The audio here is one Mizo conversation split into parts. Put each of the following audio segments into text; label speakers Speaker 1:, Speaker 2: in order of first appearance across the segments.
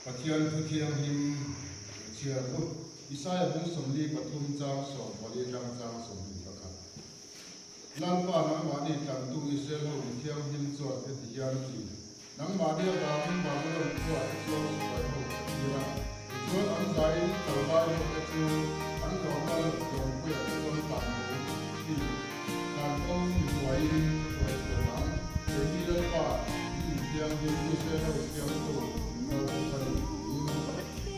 Speaker 1: Pathian thu thianghlim chhiar u. Isaia bung 43 chang 14 atang chang 21. Lalpa nangmahni tlantu Israel ho mi thianghlim chuan heti hian a ti, Nangmahni avangin Babylon khuaah te chuan sipai ho ka tir a, tichuan an zaiin kalvai ho te chu an lawmna lawmpuiah te chuan tlanbo thi, tlanbo mi hnuaiin ka hruai chhuak ang. Keini Lalpa, i inthianghlim Israel ho siamtu Lalpa ka ni tiin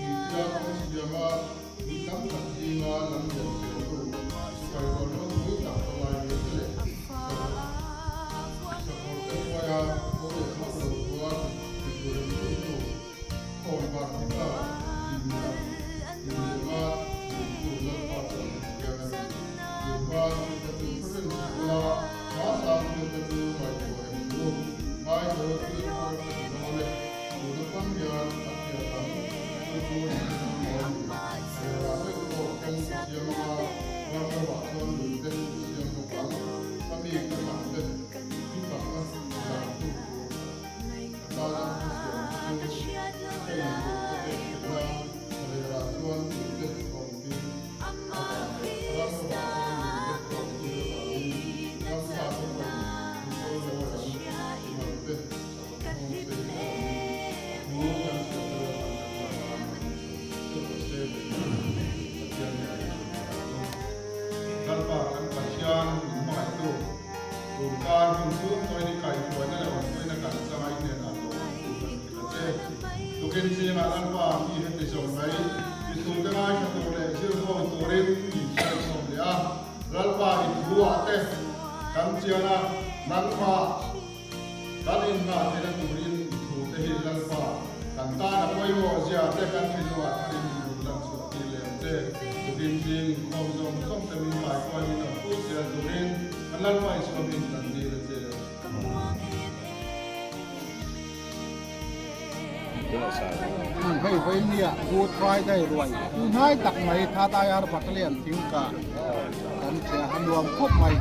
Speaker 1: Puitia kawng siama mi tam tak zinga lam lian sialtu sipai rual ropui tak palai ve te leh sakawr te hnuaia tho leh hauh lo chuan titlu reng rengtu khawm var tika dimliama dintu Lalpa chuan heti hian a ti, Tun hma thil te chu hre reng suh ula, hma sang thil te chu ngaihtuah reng suh u, ngailo thil thar ka ti dawn e, tuna tang hian a hriat ang, chu chu in hre dawn lo a ni. Rera meuh pawh kawng ka siam anga, ram ramah chuan lui te ka siam bawk ang, ka mi ka thlan te i fakna zartu tur atana ka siam te chu ka intur ka pek theih nan rera chuan lui te ka awm tir avang leh ram ramah chuan lui te ka awm tir avangin ramsa te pawhin an kawl lo a ang, ngal te sakawr nghawng sei te awmin a thu kan hriat te lalpan kan tan a hmangaih rawh se tiin Pathian nen an hrilh ta chu. Lalpa kan Pathian min hmangaihtu tun kar hun chhung pawhin i kaihhruaina leh awmpuina kan changa i hnenah lawm thu kan hrilh a che. Tukin zingah Lalpa mi heti zawng mai i thute ngaithla tur leh zir ho turin min hriatchhawm leh a, Lalpa i thu ah te kan chian a, nangmah kan inngah theihna turin i thu te hi Lalpa kan tan a pawimawh zia te kan thinlungah tharin min rawn lan chhuah tir leh ang che. Tukin zing inkhawm zawng zawng te min kaikuai min rawn pui zel turin kan Lalpa Isua min kan dil a che.
Speaker 2: Hei vawinia Good Friday ruai hnai tak mai Thatai Ar Battalion thingka kan thliah a nuam khawp mai.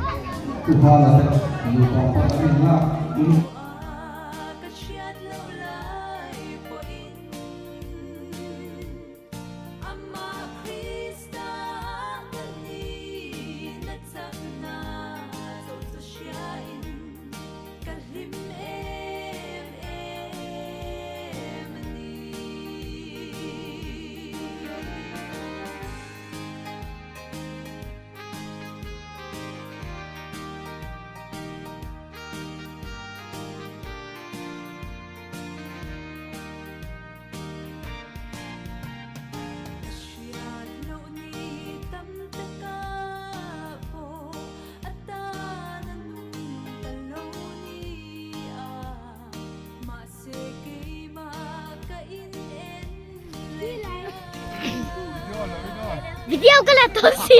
Speaker 3: Video ka la to si.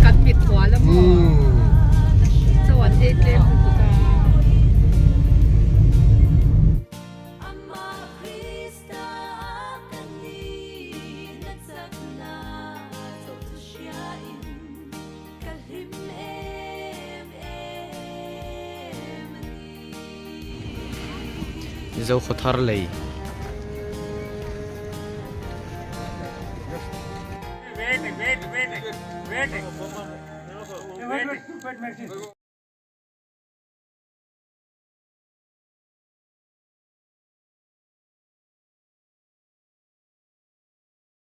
Speaker 4: Kan mithual a maw chaw an ei tlem lutuk a.
Speaker 5: Zokhawthar lei.